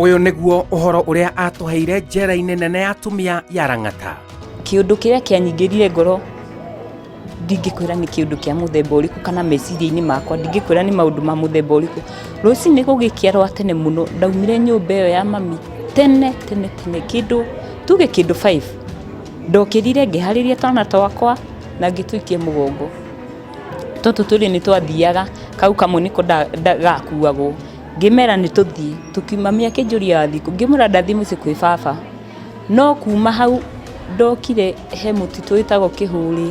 Ũyũ nĩguo ũhoro ũrĩa atũheire njera-inĩ nene ya atumia ya Lang'ata. Kĩũndũ kĩrĩa kĩanyingĩrire ngoro ndingĩkwĩra nĩ kĩũndũ kĩa mũthemba ũrĩkũ kana meciria-inĩ makwa ndingĩkwĩra nĩ maũndũ ma mũthemba ũrĩkũ. Rũcinĩ gũgĩkĩa rwa tene mũno ndaumire nyũmba ĩyo ya mami tene tene tene kĩndũ tuge kĩndũ 5. Ndokĩrire ngĩharĩria twana twakwa na ngĩtũikia mũgongo. Tũtũ twĩrĩ nĩ twathiaga kau kamwe nĩko gakuagwo. Ngĩmera nĩ tũthiĩ, tũkiuma mami akĩnjũria wathiĩ kũ, ngĩmwĩra ndathiĩ mũciĩ kwĩ baba. No kuma hau ndokire he mũtitũ wĩtagwo Kĩhũrĩ,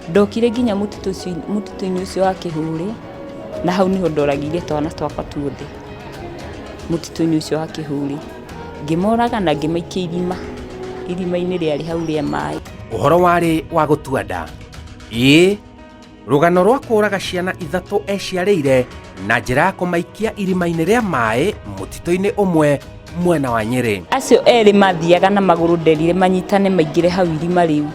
ndokire nginya mũtitũ-inĩ ũcio wa Kĩhũrĩ, na hau nĩho ndoragĩire twana twakwa tuothe, mũtitũ-inĩ ũcio wa Kĩhũrĩ. Ngĩmoraga na ngĩmaikia irima, irima-inĩ rĩarĩ hau rĩa maĩ. Ũhoro warĩ wa gũtua nda. Ĩĩ, Rũgano rwa kũũraga ciana ithatũ eciarĩire na njĩra ya kũmaikia irima-inĩ rĩa maĩ mũtitũ-inĩ ũmwe mwena wa Nyĩrĩ. Acio erĩ mathiaga na magũrũ nderire manyitane maingĩre hau irima rĩu.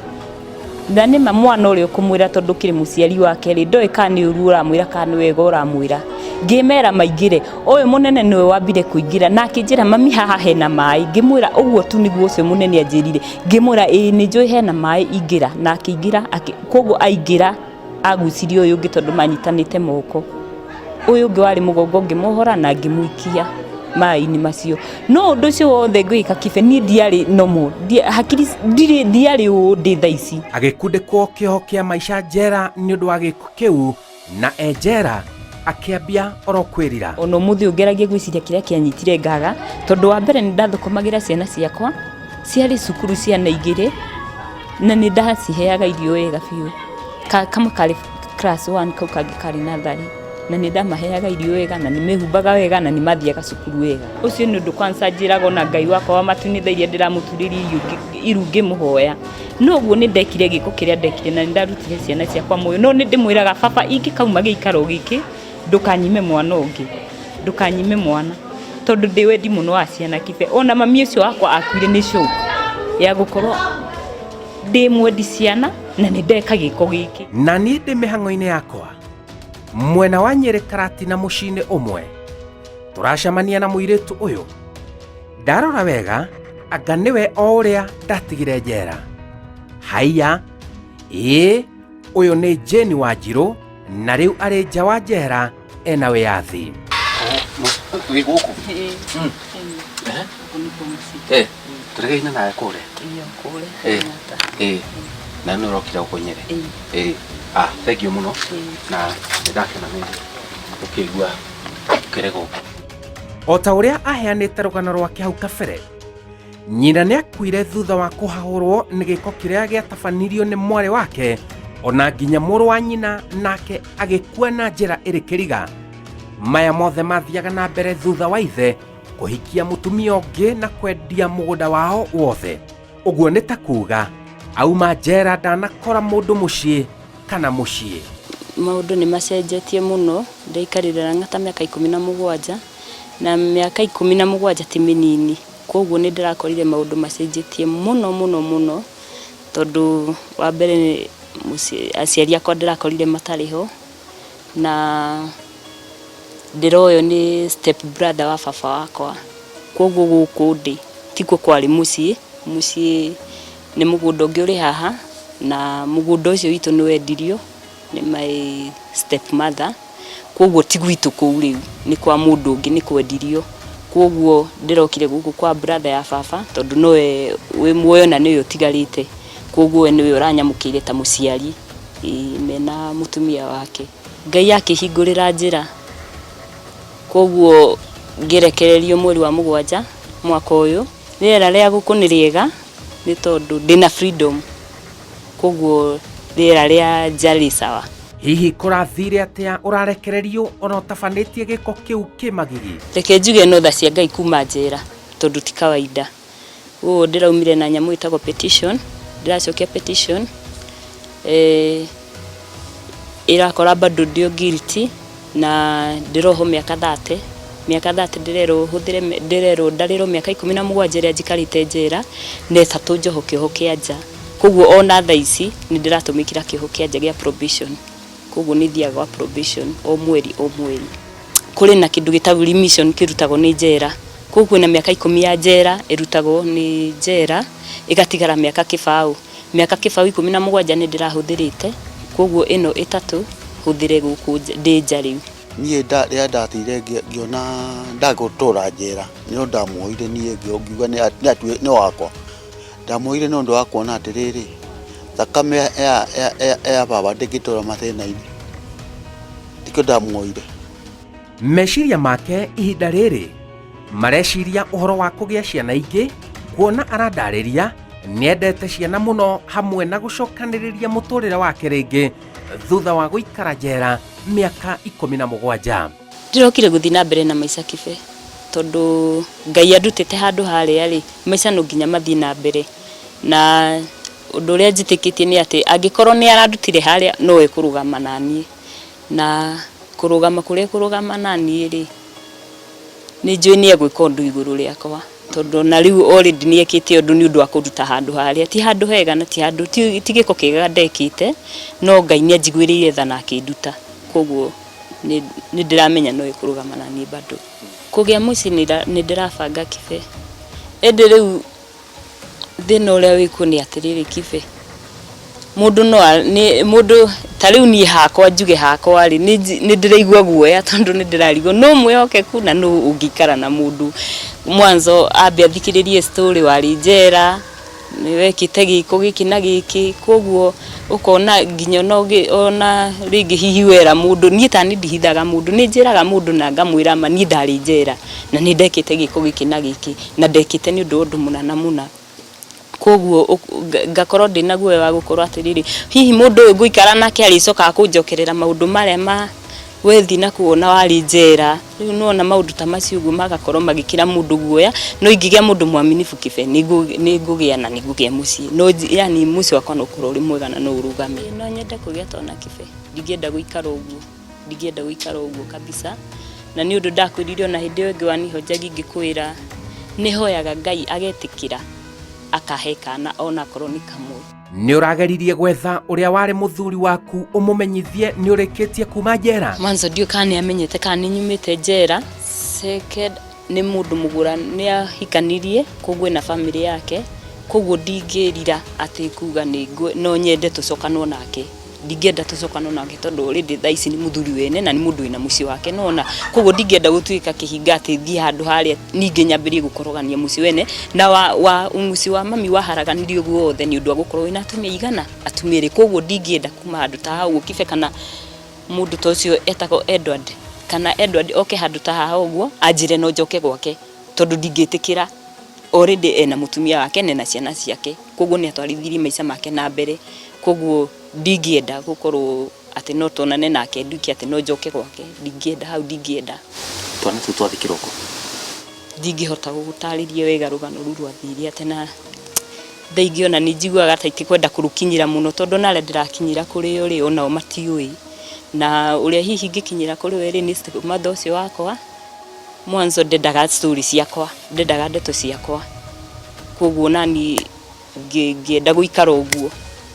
Na nĩma mwana ũrĩa ũkũmwĩra tondũ ũkĩrĩ mũciari wake rĩ, ndoĩ kana nĩ ũru ũramwĩra kana nĩ wega ũramwĩra. Ngĩmera maingĩre, ũyũ mũnene nĩwe wambire kũingĩra na akĩnjĩra mami haha hena maĩ. Ngĩmwĩra ũguo tu nĩguo ũcio mũnene anjĩrire. Ngĩmwĩra ĩĩ nĩ njũĩ hena maĩ ingĩra, na akĩingĩra. Koguo aingĩra agucirie ũyũ ũngĩ tondũ manyitanĩte moko. Ũyũ ũngĩ warĩ mũgongo ngĩmuohora na ngĩmũikia maĩ-inĩ macio. No ũndũ ũcio wothe ngĩwĩka Kibe niĩ ndiarĩ normal, hakiri ndirĩ ndiarĩ ũũ ndĩ thaa ici. Agĩkundĩkwo kĩoho kĩa maica njera nĩ ũndũ wa gĩko kĩu na e njera akĩambia oro kwĩrira. Ona ũmũthĩ ũyũ ngeragia gwĩciria kĩrĩa kĩanyitire ngaga, tondũ wa mbere nĩ ndathũkũmagĩra ciana ciakwa, ciarĩ cukuru ciana igĩrĩ, na nĩ ndaciheaga irio wega biũ. Kamwe karĩ class one kau kangĩ karĩ natharĩ, na nĩ ndamaheaga irio wega, na nĩ mehumbaga wega, na nĩ mathiaga cukuru wega. Ũcio nĩ ũndũ kwanza njĩraga ona Ngai wakwa wa matu-inĩ thaa iria ndĩramũturĩria iru ngĩmũhoya. No ũguo nĩ ndekire gĩko kĩrĩa ndekire na nĩ ndarutire ciana ciakwa muoyo. No nĩ ndĩmwĩraga baba ingĩkauma gĩikaro gĩkĩ ndũkanyime mwana ũngĩ, ndũkanyime mwana tondũ ndĩ wendi mũno wa ciana Kibe. Ona mami ũcio wakwa akuire nĩ shock ya gũkorwo ndĩ mwendi ciana na nĩ ndeka gĩko gĩkĩ. Na niĩ ndĩ mĩhang'o-inĩ yakwa mwena wa Nyĩrĩ Karatina mũciĩ-inĩ ũmwe tũracemania na mũirĩtu ũyũ. Ndarora wega anga nĩwe o ũrĩa ndatigire njera. Haiya, ĩĩ ũyũ nĩ Jane Wanjirũ na rĩu arĩ nja wa njera ena wĩyathi. Wĩ gũkũ? Eh, tũregaine nawe kũrĩa? Eh, eh, na nĩ ũrokire gũkũ Nyĩrĩ? Eh, ah, thank you mũno na nĩ ndakena nĩ gũkĩigua ũkĩrĩ gũkũ. O ta ũrĩa aheanĩte rũgano rwake hau kabere, nyina nĩ akuire thutha wa kũhahũrwo nĩ gĩko kĩrĩa gĩatabanirio nĩ mwarĩ wake, ona nginya mũrũ wa nyina nake agĩkua na njĩra ĩrĩ kĩriga. Maya mothe mathiaga na mbere thutha wa ithe kũhikia mũtumia ũngĩ na kwendia mũgũnda wao wothe. Ũguo nĩ ta kuga auma njera ndanakora mũndũ mũciĩ kana mũciĩ. Maũndũ nĩ macenjetie mũno, ndaikarire Lang'ata mĩaka 17, na mĩaka 17 ti mĩnini, koguo nĩ ndĩrakorire maũndũ macenjetie mũno mũno mũno, tondũ wa mbere aciari akwa ndĩrakorire matarĩ ho, na ndĩroywo nĩ step brother wa baba wakwa, koguo gũkũ ndĩ tikuo kwarĩ mũciĩ, mũciĩ nĩ mũgũnda ũngĩ ũrĩ haha, na mũgũnda ũcio witũ nĩ wendirio nĩ my step mother, koguo ti gwitũ kũu rĩu, nĩ kwa mũndũ ũngĩ nĩ kwendirio, koguo ndĩrokire gũkũ kwa brother ya baba, tondũ nowe wĩ muoyo na nĩwe ũtigarĩte, koguo we nĩwe ũranyamũkĩire ta mũciari, ĩĩ mena mũtumia wake. Ngai akĩhingũrĩra njĩra, koguo ngĩrekererio mweri wa 7 mwaka ũyũ. Rĩera rĩa gũkũ nĩ rĩega nĩ tondũ ndĩna freedom, koguo rĩera rĩa nja rĩ sawa. Hihi kũrathire atĩa ũrarekererio ona ũtabanĩtie gĩko kĩu kĩ magigi? Reke njuge no tha cia Ngai kuma njera tondũ ti kawaida. Ũũ ndĩraumire na nyamũ ĩtagwo petition, ndĩracokia petition eh, ĩrakora bado ndĩ o guilty na ndĩrohwo mĩaka 30, mĩaka 30 ndĩrerwo hũthĩre ndĩrerwo ndarĩrwo mĩaka 17 ĩrĩa njikarĩte njera na ĩtatũ njohwo kĩoho kĩa nja. Koguo ona thaa ici nĩ ndĩratũmĩkĩra kĩoho kĩa nja gĩa probation, koguo nĩ thiaga gwa probation o mweri o mweri. Kũrĩ na kĩndũ gĩtagwo remission kĩrutagwo nĩ njera, Koguo kwĩna mĩaka 10 ya njera ĩrutagwo nĩ njera, ĩgatigara mĩaka 0. Mĩaka 0 17 nĩ ndĩrahũthĩrĩte, koguo ĩno 3 hũthĩre gũkũ ndĩ nja rĩu. Niĩ rĩrĩa ndathire ngĩona ndagũtũra njera, nĩ ndamuoire niĩ ngiuga nĩ wakwa. Ndamuoire nĩ ũndũ wa kuona atĩrĩrĩ, thakame ya baba ndĩngĩtũra mathĩna-inĩ, nĩkĩo ndamuoire. Meciria make ihinda rĩrĩ mareciria ũhoro wa kũgĩa ciana ingĩ, kuona arandarĩria nĩendete ciana mũno hamwe na gũcokanĩrĩria mũtũrĩre wake rĩngĩ thutha wa gũikara njera mĩaka 17. Ndĩrokire gũthiĩ na mbere na maica Kibe, tondũ Ngai andutĩte handũ harĩa rĩ, maica no nginya mathiĩ na mbere. Na ũndũ ũrĩa njĩtĩkĩtie nĩ atĩ angĩkorwo nĩ arandutire harĩa no ekũrũgama na niĩ, na kũrũgama kũrĩa ekũrũgama na niĩ rĩ, nĩ njũĩ nĩ egwĩka ũndũ igũrũ rĩakwa, tondũ na rĩu already nĩ ekĩte ũndũ nĩ ũndũ wa kũnduta handũ harĩa ti handũ hega na ti handũ ti gĩko kĩega ndekĩte, no Ngai nĩ anjiguĩrĩire tha na akĩnduta, koguo nĩ ndĩramenya no ekũrũgama na niĩ bado. Kũgĩa mũciĩ nĩ ndĩrabanga Kibe, ĩndĩ rĩu thĩna ũrĩa wĩkuo nĩ atĩrĩrĩ Kibe, mũndũ no nĩ mũndũ ta rĩu niĩ hakwa njuge hakwa rĩ, nĩ ndĩraigua guoya tondũ nĩ ndĩrarigwo nũ mwĩhokeku na nũ ũngĩikara na mũndũ. Mwanzo ambe athikĩrĩrie story warĩ njera, nĩ wekĩte gĩko gĩkĩ na gĩkĩ, koguo ũkona nginya ona rĩngĩ hihi wera mũndũ, niĩ ta niĩ ndihithaga mũndũ, nĩ njĩraga mũndũ na ngamwĩra ma niĩ ndarĩ njera na nĩ ndekĩte gĩko gĩkĩ na gĩkĩ na ndekĩte nĩ ũndũ wa ũndũ mũna na mũna. Koguo ngakorwo ndĩna guoya wa gũkorwo atĩrĩrĩ, hihi mũndũ ũyũ ngũikara nake arĩcokaga kũnjokerera maũndũ marĩa ma wethi na kuona warĩ njera. Rĩu nĩwona maũndũ ta macio ũguo magakorwo magĩkĩra mũndũ guoya, no ingĩgĩa mũndũ mwaminifu Kibe nĩ ngũgĩa na nĩ ngũgĩa mũciĩ, no yani mũciĩ wakwa no ũkorwo ũrĩ mwega na no ũrũgame. No nyende kũgĩa twana Kibe, ndingĩenda gũikara ũguo, ndingĩenda gũikara ũguo kabisa. Na nĩ ũndũ ndakwĩrire ona hĩndĩ ĩyo ĩngĩ wanihonjagia ngĩkwĩra nĩ hoyaga Ngai agetĩkĩra akahe kana onakorwo nĩ kamwe. Nĩ ũrageririe gwetha ũrĩa warĩ mũthuri waku ũmũmenyithie nĩ ũrĩkĩtie kuma njera? Mwanzo ndiũĩ kana nĩ amenyete kana nĩ nyumĩte njera. Second, nĩ mũndũ mũgũra, nĩ ahikanirie, koguo ena family yake, koguo ndingĩrira atĩ kuga no nyende tũcokanwo nake. Ndingĩenda tũcokanwo nake tondũ already thaa ici nĩ mũthuri wene na nĩ mũndũ wĩna mũciĩ wake, nĩwona. Koguo ndingĩenda gũtuĩka kĩhinga atĩ thiĩ handũ harĩa ningĩ nyambĩrĩrie gũkorogania mũciĩ wene na wa mũciĩ wa mami waharaganirio guothe nĩ ũndũ wa gũkorwo wĩna atumia igana, atumia erĩ. Koguo ndingĩenda kuma handũ ta hau Kibe, kana mũndũ ta ũcio etagwo Edward, kana Edward oke handũ ta haha ũguo anjĩre no njoke gwake, tondũ ndingĩtĩkĩra. Already ena mũtumia wake na ena ciana ciake, koguo nĩ atwarithirie maica make na mbere, koguo ndingĩenda gũkorwo atĩ no tuonane nake nduĩke atĩ no njoke gwake, ndingĩenda hau, ndingĩenda. Twana tũu twathikĩrwo kũ? Ndingĩhota gũgũtarĩria wega rũgano rũu rwathire atĩa, na thaa ingĩ ona nĩ njiguaga ta itikwenda kũrũkinyĩra mũno, tondũ ona arĩa ndĩrakinyĩra kũrĩ o rĩ, onao matiũĩ. Na ũrĩa hihi ingĩkinyĩra kũrĩ we rĩ, nĩ stepmother ũcio wakwa. Mwanzo ndendaga story ciakwa, ndendaga ndeto ciakwa, koguo nani ngĩenda gũikara ũguo.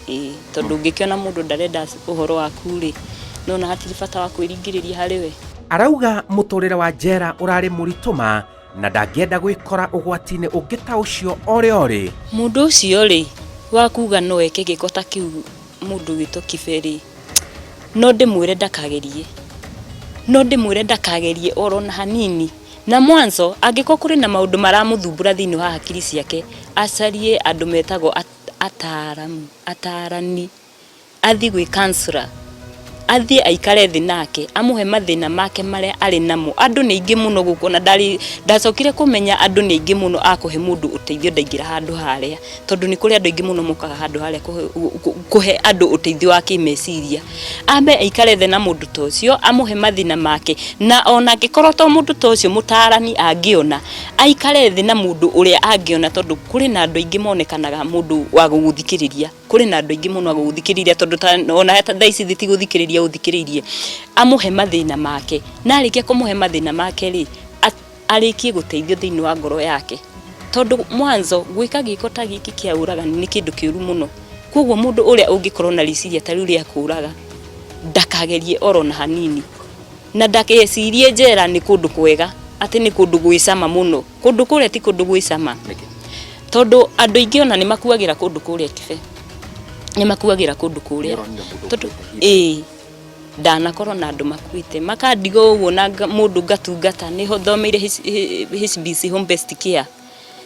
Ĩĩ, tondũ ũngĩkĩona mũndũ ndarenda ũhoro waku rĩ, nona hatirĩ bata wa kwĩringĩrĩria harĩ we. Arauga mũtũrĩre wa njera ũrarĩ mũritũ ma na ndangĩenda gwĩkora ũgwati-inĩ ũngĩ ta ũcio orĩ orĩ. Mũndũ ũcio rĩ, wa kuga no eke gĩko ta kĩu mũndũ wĩtwo Kibe rĩ, no ndĩmwĩre ndakagerie, no ndĩmwĩre ndakagerie oro na hanini. Na mwanzo angĩkorwo kũrĩ na maũndũ maramũthumbũra thĩinĩ wa hakiri ciake, acarie andũ metagwo ataaramu, atarani, athiĩ gwĩ counselor, athiĩ aikare thĩ nake, amũhe mathĩna make marĩa arĩ namo. Andũ nĩ aingĩ mũno gũkũ, na ndacokire kũmenya andũ nĩ aingĩ mũno a kũhe mũndũ ũteithio ndaingĩra handũ harĩa, tondũ nĩ kũrĩ andũ aingĩ mũno mokaga handũ harĩa kũhe andũ ũteithio wa kĩmeciria. Ambe aikare thĩ na mũndũ ta ũcio, amũhe mathĩna make, na ona angĩkorwo to mũndũ ta ũcio mũtaarani angĩona, aikare thĩ na mũndũ ũrĩa angĩona, tondũ kũrĩ na andũ aingĩ monekanaga mũndũ wa gũgũthikĩrĩria. Kũrĩ na andũ aingĩ mũno a gũgũthikĩrĩria, tondũ ona thaa ici ti gũthikĩrĩria ũthikĩrĩirie. Amũhe mathĩna make, na arĩkia kũmũhe mathĩna make rĩ, arĩkie gũteithio thĩinĩ wa ngoro yake. Tondũ mwanzo gwĩka gĩko ta gĩkĩ kĩa ũragani nĩ kĩndũ kĩũru mũno. Koguo mũndũ ũrĩa ũngĩkorwo na rĩciria ta rĩu rĩa kũraga, ndakagerie oro na hanini. Na ndakecirie njera nĩ kũndũ kwega. Atĩ nĩ kũndũ gwĩ cama mũno. Kũndũ kũrĩa ti kũndũ gwĩ cama. Nĩkĩ? Tondũ andũ aingĩ ona nĩ makuagĩra kũndũ kũrĩa Kibe. Nĩ makuagĩra kũndũ kũrĩa. Nĩũronire mũndũ Tondũ ũkuĩte ĩĩ ndanakorwo na andũ makuĩte makandiga ũguo na mũndũ ngatungata. Nĩho thomeire HBC Home Based Care.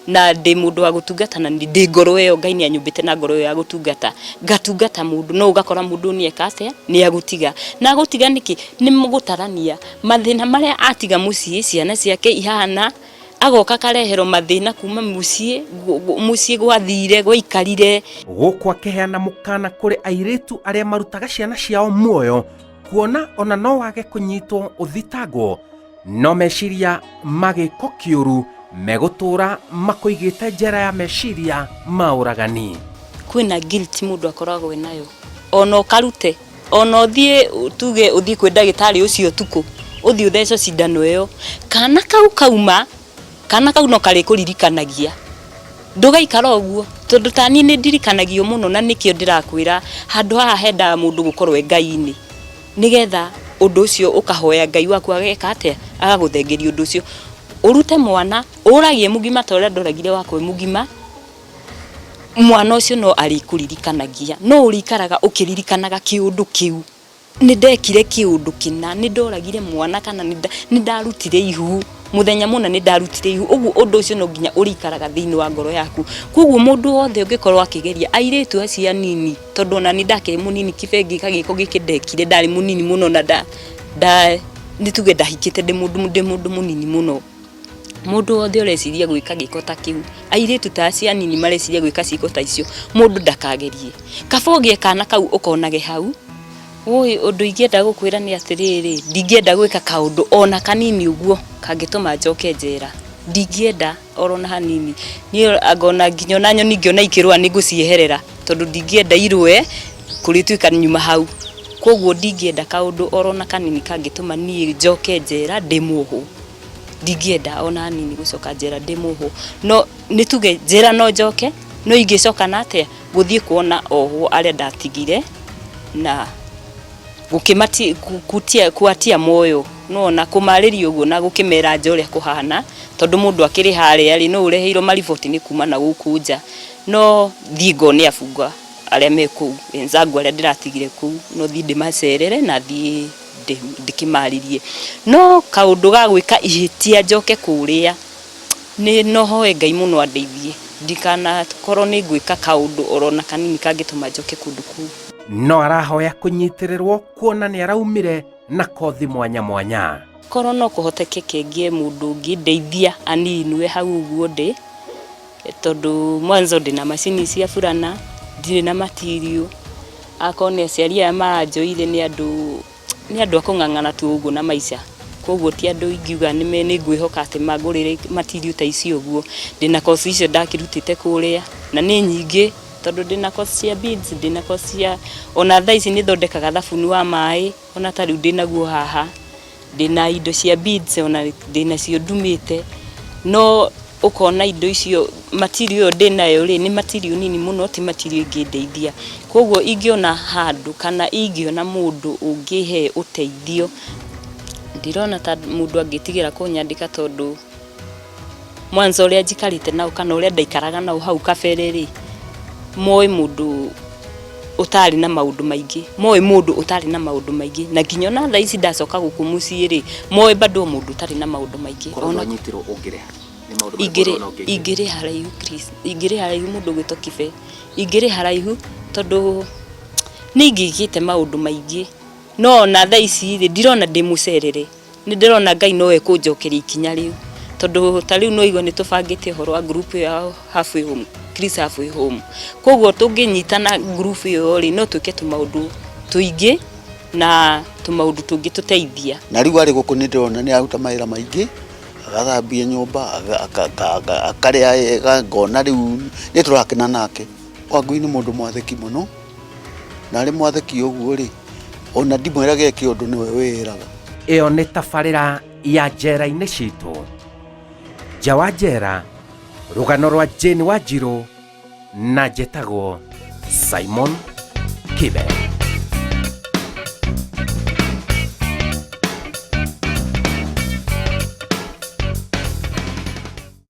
Na ndĩ mũndũ wa gũtungata na ndĩ ngoro ĩyo Ngai nĩ anyũmbĩte na ngoro ĩyo ya gũtungata. Ngatungata mũndũ no ũgakora mũndũ nĩ eka atĩa? Nĩ agũtiga. Na agũtiga nĩkĩ? Nĩ gũtarania mathĩna marĩa atiga mũciĩ, ciana ciake ihana, agoka akareherwo mathĩna kuma mũciĩ, mũciĩ gwathire, gwaikarire. Gũkũ akĩheana mũkana kũrĩ airĩtu arĩa marutaga ciana ciao muoyo kuona ona no wage kũnyitwo ũthitangwo no meciria ma gĩko kĩũru megũtũra makũigĩte njera ya meciria ma ũragani. Kwĩna guilt mũndũ akoragwo enayo, ona ũkarute, ona ũthiĩ tuge ũthiĩ kwĩ ndagĩtarĩ ũcio ũtukũ, ũthiĩ ũthecwo cindano ĩyo, kana kau kauma, kana kau no karĩkũririkanagia, ndũgaikara ũguo, tondũ ta niĩ nĩ ndirikanagio mũno na nĩkĩo ndĩrakwĩra handũ haha hendaga mũndũ gũkorwo e Ngai-inĩ. Nĩgetha ũndũ ũcio ũkahoya Ngai waku ageka atĩa? Agagũthengeria ũndũ ũcio. Ũrute mwana, ũragie mũgima ta ũrĩa ndoragire wakwa wĩ mũgima, mwana ũcio no arĩkũririkanagia. No ũrĩikaraga ũkĩririkanaga kĩũndũ kĩu. Nĩ ndekire kĩũndũ kĩna, nĩ ndoragire mwana kana nĩ ndarutire ihu, mũthenya mũna nĩ ndarutire ihu. Ũguo ũndũ ũcio no nginya ũrĩikaraga thĩinĩ wa ngoro yaku. Koguo mũndũ wothe ũngĩkorwo akĩgeria, airĩtu acio anini, Tondũ ona niĩ ndakĩrĩ mũnini kibe ngĩka gĩko gĩkĩ ndekire ndarĩ mũnini mũno na nda nda nĩ tuge ndahikĩte ndĩ mũndũ ndĩ mũndũ mũnini mũno. Mũndũ wothe ũreciria gwĩka gĩko ta kĩu, airĩtu ta acio anini mareciria gwĩka ciĩko ta icio, mũndũ ndakagerie. Kaba ũgĩe kana kau ũkonage hau. Ũĩ ũndũ ingĩenda gũkwĩra nĩ atĩrĩrĩ, ndingĩenda gwĩka kaũndũ ona kanini ũguo kangĩtũma njoke njera. Ndingĩenda. oro na hanini. Niĩ anga ona nginya ona nyoni ingĩona ikĩrũa nĩ ngũcieherera tondũ ndingĩenda irũe kũrĩtuĩka nyuma hau. Kwoguo ndingĩenda kaũndũ oro na kanini kangĩtũma niĩ njoke njera ndĩ muohwo. Ndingĩenda ona hanini gũcoka njera ndĩ muohwo. No nĩ tuge njera no njoke, no ingĩcoka na atĩa? Gũthiĩ kuona ohwo arĩa ndatigire na kuatia moyo nĩwona kũmarĩria ũguo na gũkĩmera nja ũrĩa kũhana tondũ mũndũ akĩrĩ harĩa rĩ no ũreheirwo mariboti nĩ kuma na gũkũ nja no thiĩ ngone abungwa arĩa me kũu wenzangu arĩa ndĩratigire kũu no thiĩ ndĩmacerere na thiĩ ndĩkĩmarĩrie no kaũndũ ga gwĩka ihĩtia njoke kũrĩa Nĩ no hoe Ngai mũno andeithie ndikanakorwo nĩ ngwĩka kaũndũ oro na kanini kangĩtũma njoke kũndũ kũu. No arahoya kũnyitĩrĩrwo kuona nĩ araumire na kothi mwanya mwanya. Korwo no kũhotekeke ngĩe mũndũ ũngĩndeithia aninue hau ũguo ndĩ, tondũ mwanzo ndĩna macini cia burana, ndirĩ na material, akorwo nĩ aciari aya maranjoire nĩ andũ Nĩ andũ a kũng'ang'ana tu ũguo na maica, koguo ti andũ ingiuga nĩ ngwĩhoka atĩ mangũrĩre material ta ici ũguo. Ndĩna course icio ndakĩrutĩte kũrĩa na nĩ nyingĩ tondũ ndĩna course cia beads, ndĩna course cia, ona thaa ici nĩ thondekaga thabuni wa maĩ ona ta rĩu ndĩnaguo haha. Ndĩna indo cia beads ona ndĩnacio ndumĩte, no ũkona indo icio material ĩyo ndĩnayo rĩ, nĩ material nini mũno ti material ĩngĩndeithia. Koguo ingĩona handũ kana ingĩona mũndũ ũngĩhe ũteithio, ndirona ta mũndũ angĩtigĩra kũnyandĩka tondũ mwanzo ũrĩa njikarĩte nao kana ũrĩa ndaikaraga nao hau kabere rĩ, moĩ mũndũ ũtarĩ na maũndũ maingĩ, moĩ mũndũ ũtarĩ na maũndũ maingĩ, na nginya ona thaa ici ndacoka gũkũ mũciĩ rĩ, moĩ bado mũndũ ũtarĩ na maũndũ maingĩ. Korwo Ona ndwanyitirwo ũngĩrĩha nĩ maũndũ marĩkũ ingĩrĩ ũrona ũngĩkire? ingĩrĩ haraihu Chris, ingĩrĩ haraihu mũndũ ũgwĩtwo Kibe, ingĩrĩ haraihu tondũ nĩ ingĩkĩte maũndũ maingĩ, no ona thaa ici rĩ, ndirona ndĩ mũcerere. Nĩ ndĩrona Ngai no ekũnjokeria ikinya rĩu, tondũ ta rĩu nĩ waigua nĩ tũbangĩte ũhoro wa group ĩyo ya halfway home, Chris halfway home. Koguo tũngĩnyitana group ĩyo rĩ, no twĩke tũmaũndũ tũingĩ na tũmaũndũ tũngĩtũteithia. Na rĩu arĩ gũkũ nĩ ndĩrona nĩ aruta mawĩra maingĩ, agathambia nyũmba, akarĩa wega, ngona rĩu nĩ tũrakena nake. Wangui nĩ mũndũ mwathĩki mũno, na arĩ mwathĩki ũguo rĩ, ona ndimwĩraga eke ũndũ nĩwe wĩĩraga. Ĩyo nĩ tabarĩra ya njera-inĩ citũ. Nja wa njera, rũgano rwa Jane Wanjirũ na njĩtagwo Simon Kibe.